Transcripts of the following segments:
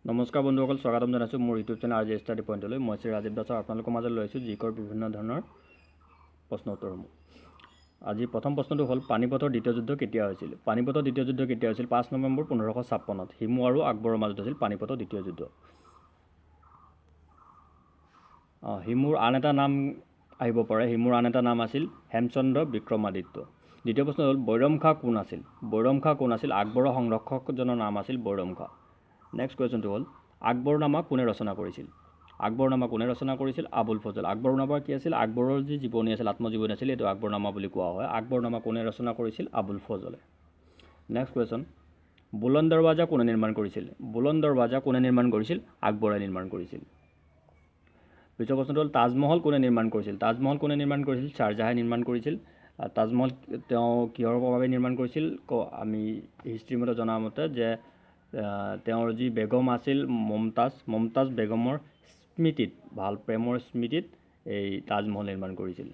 নমস্কাৰ বন্ধুসকল, স্বাগতম জনাইছোঁ মোৰ YouTube channel R J study পইণ্টলৈ। মই শ্ৰী ৰাজীৱ দাসৰ আপোনালোকৰ মাজত লৈ আহিছোঁ জিকৰ বিভিন্ন ধৰণৰ প্ৰশ্ন উত্তৰসমূহ। আজি প্ৰথম প্ৰশ্নটো হ'ল, পানিপথৰ দ্বিতীয় যুদ্ধ কেতিয়া হৈছিল? পানিপথৰ দ্বিতীয় যুদ্ধ কেতিয়া হৈছিল? 5 নৱেম্বৰ 1556ত হিমু আৰু আকবৰৰ মাজত হৈছিল পানিপথৰ দ্বিতীয় যুদ্ধ। হিমুৰ আন এটা নাম আহিব পাৰে, হিমুৰ আন এটা নাম আছিল হেমচন্দ্ৰ বিক্ৰমাদিত্য। দ্বিতীয় প্ৰশ্ন হ'ল, বৈৰম খাঁ কোন আছিল? বৈৰম খাঁ কোন আছিল? আকবৰৰ সংৰক্ষকজনৰ নাম আছিল বৈৰম খাঁ। নেক্সট কুৱেশ্যনটো হ'ল, আকবৰনামা কোনে ৰচনা কৰিছিল? আকবৰনামা কোনে ৰচনা কৰিছিল? আবুল ফজল। আকবৰনামা কি আছিল? আকবৰৰ যি জীৱনী আছিল, আত্মজীৱনী আছিল, এইটো আকবৰনামা বুলি কোৱা হয়। আকবৰনামা কোনে ৰচনা কৰিছিল? আবুল ফজলে। নেক্সট কুৱেশ্যন, বুলন্দ দৰৱাজা কোনে নিৰ্মাণ কৰিছিল? বুলন্দ দৰৱাজা কোনে নিৰ্মাণ কৰিছিল? আকবৰে নিৰ্মাণ কৰিছিল। পিছৰ প্ৰশ্নটো হ'ল, তাজমহল কোনে নিৰ্মাণ কৰিছিল? তাজমহল কোনে নিৰ্মাণ কৰিছিল? শ্বাহজাহানে নিৰ্মাণ কৰিছিল। তাজমহল তেওঁ কিহৰ বাবে নিৰ্মাণ কৰিছিল? আমি হিষ্ট্ৰী মতে জনা মতে যে তেওঁৰ যি বেগম আছিল মমতাজ বেগমৰ স্মৃতিত, ভাল প্ৰেমৰ স্মৃতিত এই তাজমহল নিৰ্মাণ কৰিছিল।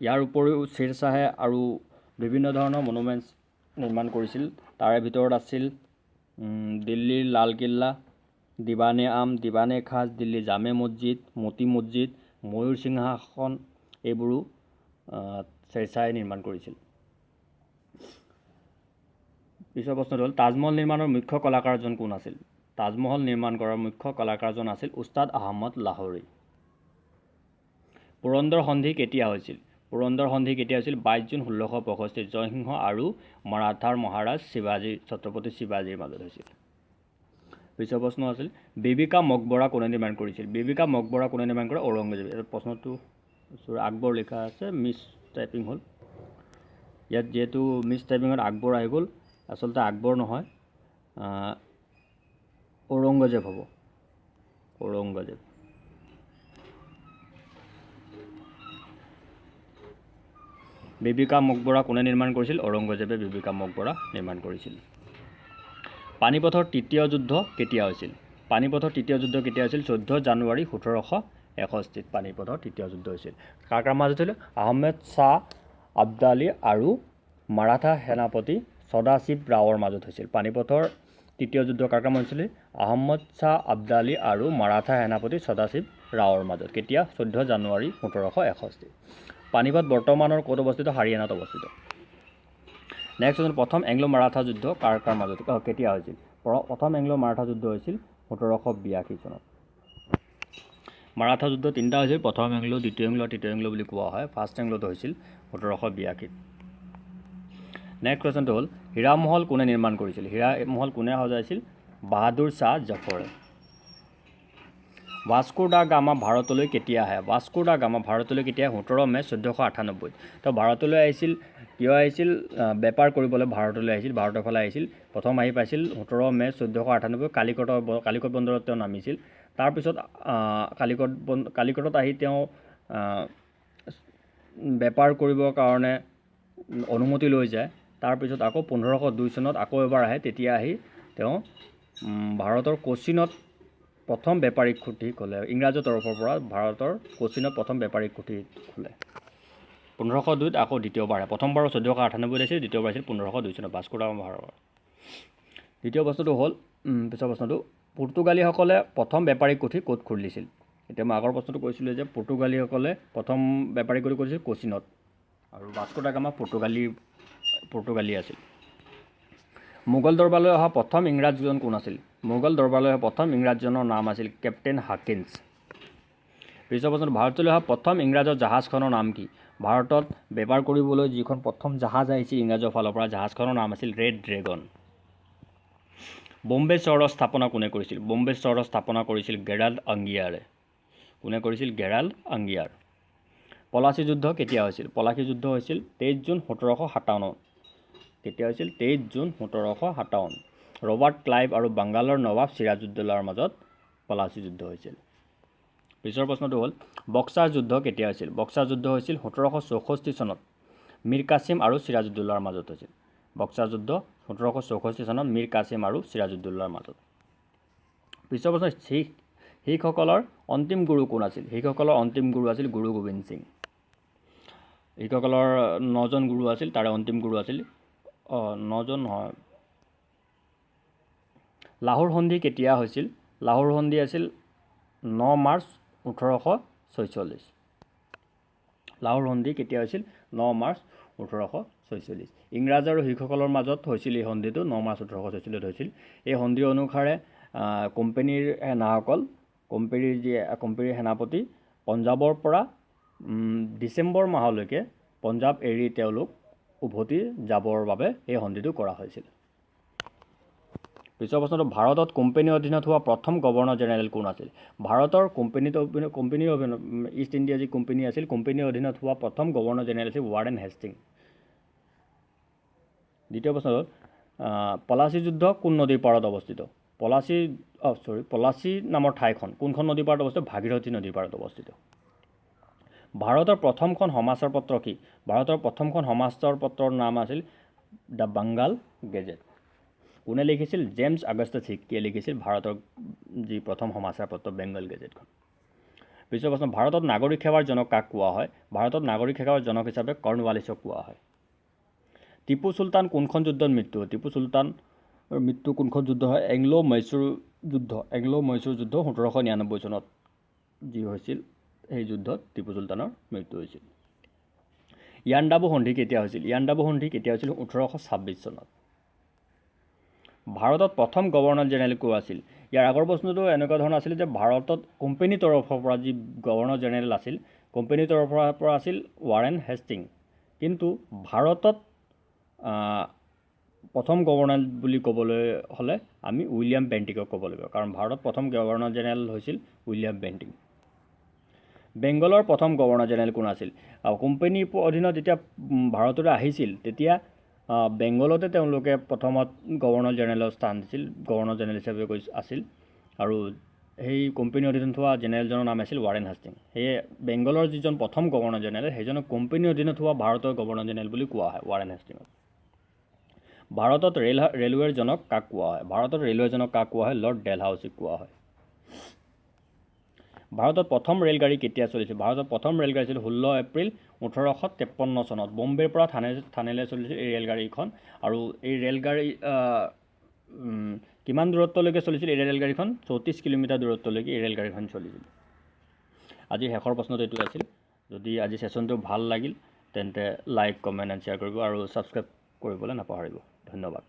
ইয়াৰ উপৰিও শ্বেৰশ্বাহে আৰু বিভিন্ন ধৰণৰ মনুমেণ্টছ নিৰ্মাণ কৰিছিল। তাৰে ভিতৰত আছিল দিল্লীৰ লালকিল্লা, দিৱানে আম, দিৱানে খাজ, দিল্লী জামে মছজিদ, মতি মছজিদ, ময়ূৰ সিংহাসন, এইবোৰো শ্বেৰশ্বাহে নিৰ্মাণ কৰিছিল। পিছৰ প্ৰশ্নটো হ'ল, তাজমহল নিৰ্মাণৰ মুখ্য কলাকাৰজন কোন আছিল? তাজমহল নিৰ্মাণ কৰাৰ মুখ্য কলাকাৰজন আছিল উস্তাদ আহমদ লাহোৰী। পুৰন্দৰ সন্ধি কেতিয়া হৈছিল? পুৰন্দৰ সন্ধি কেতিয়া হৈছিল? 22 জুন 1665 জয়সিংহ আৰু মাৰাঠাৰ মহাৰাজ শিৱাজী, ছত্ৰপতি শিৱাজীৰ মাজত হৈছিল। পিছৰ প্ৰশ্ন আছিল, বিবিকা মকবৰা কোনে নিৰ্মাণ কৰিছিল? বিবিকা মকবৰা কোনে নিৰ্মাণ কৰে? ঔৰংগজেব। এই প্ৰশ্নটো আকবৰ লিখা আছে, মিছ টাইপিং হ'ল। ইয়াত যিহেতু মিছ টাইপিঙত আকবৰ আহি গ'ল, আচলতে আকবৰ নহয়, ঔৰংগজেব হ'ব, ঔৰংগজেব। বিবিকা মকবৰা কোনে নিৰ্মাণ কৰিছিল? ঔৰংগজেবে বিবিকা মকবৰা নিৰ্মাণ কৰিছিল। পানিপথৰ তৃতীয় যুদ্ধ কেতিয়া হৈছিল? পানিপথৰ তৃতীয় যুদ্ধ কেতিয়া হৈছিল? 14 জানুৱাৰী 1761 পানিপথৰ তৃতীয় যুদ্ধ হৈছিল। কাৰ কাৰ মাজত হৈছিল? আহমেদ শ্বাহ আব্দালী আৰু মাৰাঠা সেনাপতি সদাশিৱ ৰাওৰ মাজত হৈছিল। পানিপথৰ তৃতীয় যুদ্ধ কাৰ কাৰ মাজত হৈছিল? আহমদ শ্বাহ আব্দালী আৰু মাৰাঠা সেনাপতি সদাশিৱ ৰাওৰ মাজত। কেতিয়া? 14 জানুৱাৰী 1761। পানিপথ বৰ্তমানৰ ক'ত অৱস্থিত? হাৰিয়ানাত অৱস্থিত। নেক্সট, প্ৰথম এংলো মাৰাঠা যুদ্ধ কাৰ কাৰ মাজত কেতিয়া হৈছিল? প্ৰথম এংলো মাৰাঠা যুদ্ধ হৈছিল 1782 চনত। মাৰাঠা যুদ্ধ তিনিটা হৈছিল, প্ৰথম এংলো, দ্বিতীয় এংলো, তৃতীয় এংলো বুলি কোৱা হয়। ফাৰ্ষ্ট এংলোটো হৈছিল 1782। নেক্সট কুৱেশ্যনটো হ'ল, হীৰামহল কোনে নিৰ্মাণ কৰিছিল? হীৰামহল কোনে সজাইছিল? বাহাদুৰ শ্বাহ জফৰে। ভাস্কো দা গামা ভাৰতলৈ কেতিয়া আহে? ভাস্কো দা গামা ভাৰতলৈ কেতিয়া আহে? 17 মে' 1498। তেওঁ ভাৰতলৈ আহিছিল, কিয় আহিছিল? বেপাৰ কৰিবলৈ ভাৰতলৈ আহিছিল, ভাৰতৰ ফালে আহিছিল। প্ৰথম আহি পাইছিল 17 মে' 1498 কালিকট বন্দৰত তেওঁ নামিছিল। তাৰপিছত কালিকটত আহি তেওঁ বেপাৰ কৰিবৰ কাৰণে অনুমতি লৈ যায়। তাৰপিছত আকৌ 1502 চনত আকৌ এবাৰ আহে, তেতিয়া আহি তেওঁ ভাৰতৰ কোচিনত প্ৰথম বেপাৰী খুঁটি খোলে। ইংৰাজৰ তৰফৰ পৰা ভাৰতৰ কোচিনত প্ৰথম বেপাৰী খুঁটি খোলে 1502ত। আকৌ দ্বিতীয়বাৰ আহে, প্ৰথমবাৰ 1498 আছিল, দ্বিতীয়বাৰ আছিল 1502 চনত ভাস্কো দা গামা ভাৰতৰ। দ্বিতীয় প্ৰশ্নটো হ'ল, পিছৰ প্ৰশ্নটো, পৰ্তুগালীসকলে প্ৰথম বেপাৰী কুঠি ক'ত খুলিছিল? এতিয়া মই আগৰ প্ৰশ্নটো কৈছিলোঁ যে পৰ্তুগালীসকলে প্ৰথম বেপাৰী কুঠি কৰিছিল কোচিনত, আৰু ভাস্কো দা গামা পৰ্তুগালী আছিল। মোগল দৰবাৰলৈ অহা প্ৰথম ইংৰাজজন কোন আছিল? মোগল দৰবাৰলৈ অহা প্ৰথম ইংৰাজজনৰ নাম আছিল কেপ্টেইন হাকিন্স। পিছৰ প্ৰশ্ন, ভাৰতলৈ অহা প্ৰথম ইংৰাজৰ জাহাজখনৰ নাম কি? ভাৰতত বেপাৰ কৰিবলৈ যিখন প্ৰথম জাহাজ আহিছিল ইংৰাজৰ ফালৰ পৰা, জাহাজখনৰ নাম আছিল ৰেড ড্ৰেগন। বম্বে চহৰৰ স্থাপনা কোনে কৰিছিল? বম্বে চহৰৰ স্থাপনা কৰিছিল গেৰাল্ড আংগিয়াৰে। কোনে কৰিছিল? Gerald Aungier. Plassey যুদ্ধ কেতিয়া হৈছিল? পলাশী যুদ্ধ হৈছিল 23 জুন 1757। কেতিয়া হৈছিল? 23 জুন 1757। ৰবাৰ্ট ক্লাইভ আৰু বাংগালৰ নৱাব চিৰাজউদ্দৌলাৰ মাজত পলাশী যুদ্ধ হৈছিল। পিছৰ প্ৰশ্নটো হ'ল, বক্সাৰ যুদ্ধ কেতিয়া হৈছিল? বক্সাৰ যুদ্ধ হৈছিল 1764 চনত মীৰ কাছিম আৰু চিৰাজউদ্দৌলাৰ মাজত হৈছিল। বক্সাৰ যুদ্ধ 1764 চনত মীৰ কাছিম আৰু চিৰাজউদ্দৌলাৰ মাজত। পিছৰ প্ৰশ্ন, শিখসকলৰ অন্তিম গুৰু কোন আছিল? শিখসকলৰ অন্তিম গুৰু আছিল গুৰু গোবিন্দ সিং। শিখসকলৰ 9জন গুৰু আছিল, তাৰে অন্তিম গুৰু আছিল, নজন নহয়, লাহোৰ সন্ধি কেতিয়া হৈছিল? লাহোৰ সন্ধি আছিল 9 মাৰ্চ 1846। লাহোৰ সন্ধি কেতিয়া হৈছিল? 9 মাৰ্চ 1846। ইংৰাজ আৰু শিখসকলৰ মাজত হৈছিল এই সন্ধিটো। 9 মাৰ্চ 1846ত হৈছিল। এই সন্ধি অনুসাৰে কোম্পেনীৰ সেনাসকল, কোম্পেনীৰ সেনাপতি পঞ্জাৱৰ পৰা ডিচেম্বৰ মাহলৈকে পঞ্জাৱ এৰি তেওঁলোক উভতি যাবৰ বাবে এই সন্ধিটো কৰা হৈছিল। পিছৰ প্ৰশ্নটো, ভাৰতত কোম্পেনীৰ অধীনত হোৱা প্ৰথম গভৰ্ণৰ জেনেৰেল কোন আছিল? ভাৰতৰ কোম্পেনীৰ অধীনত, ইষ্ট ইণ্ডিয়া যি কোম্পেনী আছিল, কোম্পেনীৰ অধীনত হোৱা প্ৰথম গভৰ্ণৰ জেনেৰেল আছিল ৱাৰেন হেষ্টিং। দ্বিতীয় প্ৰশ্নটো, পলাচী যুদ্ধ কোন নদীৰ পাৰত অৱস্থিত? পলাচী, অঁ চৰি, পলাচী নামৰ ঠাইখন কোনখন নদীৰ পাৰত অৱস্থিত? ভাগীৰথী নদীৰ পাৰত অৱস্থিত। ভাৰতৰ প্ৰথমখন সমাচাৰ পত্ৰ কি? ভাৰতৰ প্ৰথমখন সমাচাৰ পত্ৰৰ নাম আছিল the Bengal gazette. কোনে লিখিছিল? জেমছ আগষ্টাছ হিক্কিয়ে লিখিছিল ভাৰতৰ যি প্ৰথম সমাচাৰ পত্ৰ বেংগল গেজেটখন। পিছৰ প্ৰশ্ন, ভাৰতত নাগৰিক সেৱাৰ জনক কাক কোৱা হয়? ভাৰতত নাগৰিক সেৱাৰ জনক হিচাপে কৰ্ণৱালিছক কোৱা হয়। টিপু চুলতান কোনখন যুদ্ধত মৃত্যু হয়? টিপু চুলতানৰ মৃত্যু কোনখন যুদ্ধ হয়? এংলো মৈচুৰ যুদ্ধ। এংলো মৈচুৰ যুদ্ধ 1799 চনত যি হৈছিল, সেই যুদ্ধত টিপু চুলতানৰ মৃত্যু হৈছিল। ইয়াণ্ডাবু সন্ধি কেতিয়া হৈছিল? ইয়াণ্ডাবু সন্ধি কেতিয়া হৈছিল? 1826 চনত। ভাৰতত প্ৰথম গভৰ্ণৰ জেনেৰেল কোন আছিল? ইয়াৰ আগৰ প্ৰশ্নটো এনেকুৱা ধৰণৰ আছিল যে ভাৰতত কোম্পেনীৰ তৰফৰ পৰা যি গভৰ্ণৰ জেনেৰেল আছিল, কোম্পেনীৰ তৰফৰ পৰা আছিল ৱাৰেন হেষ্টিং। কিন্তু ভাৰতত প্ৰথম গভৰ্ণৰ বুলি ক'বলৈ হ'লে আমি উইলিয়াম বেণ্টিকক ক'ব লাগিব, কাৰণ ভাৰতত প্ৰথম গভৰ্ণৰ জেনেৰেল হৈছিল উইলিয়াম বেণ্টিং। বেংগলৰ প্ৰথম গভৰ্ণৰ জেনেৰেল কোন আছিল? কোম্পেনীৰ অধীনত যেতিয়া ভাৰতলৈ আহিছিল, তেতিয়া বেংগলতে তেওঁলোকে প্ৰথমত গভৰ্ণৰ জেনেৰেলৰ স্থান দিছিল, গভৰ্ণৰ জেনেৰেল হিচাপে কৈ আছিল আৰু সেই কোম্পেনীৰ অধীনত হোৱা জেনেৰেলজনৰ নাম আছিল ৱাৰেন হাষ্টিং। সেয়ে বেংগলৰ যিজন প্ৰথম গভৰ্ণৰ জেনেৰেল, সেইজনক কোম্পেনীৰ অধীনত হোৱা ভাৰতৰ গভৰ্ণৰ জেনেৰেল বুলি কোৱা হয়, ৱাৰেন হেষ্টিঙক। ভাৰতত ৰেলৱেৰ জনক কাক কোৱা হয়? ভাৰতত ৰেলৱেৰ জনক কাক কোৱা হয়? লৰ্ড ডেলহাউচিক কোৱা হয়। ভাৰতত প্ৰথম ৰেলগাড়ী কেতিয়া চলিছিল? ভাৰতত প্ৰথম ৰেলগাড়ী আছিল 16 এপ্ৰিল 1853 চনত। বম্বেৰ পৰা থানেলৈ চলিছিল এই ৰেলগাড়ীখন। আৰু এই ৰেলগাড়ী কিমান দূৰত্বলৈকে চলিছিল? এই ৰেলগাড়ীখন 34 কিলোমিটাৰ দূৰত্বলৈকে এই ৰেলগাড়ীখন চলিছিল। আজিৰ শেষৰ প্ৰশ্নটো এইটো আছিল। যদি আজি ছেশ্যনটো ভাল লাগিল, তেন্তে লাইক, কমেণ্ট এণ্ড শ্বেয়াৰ কৰিব আৰু ছাবস্ক্ৰাইব কৰিবলৈ নাপাহৰিব। ধন্যবাদ।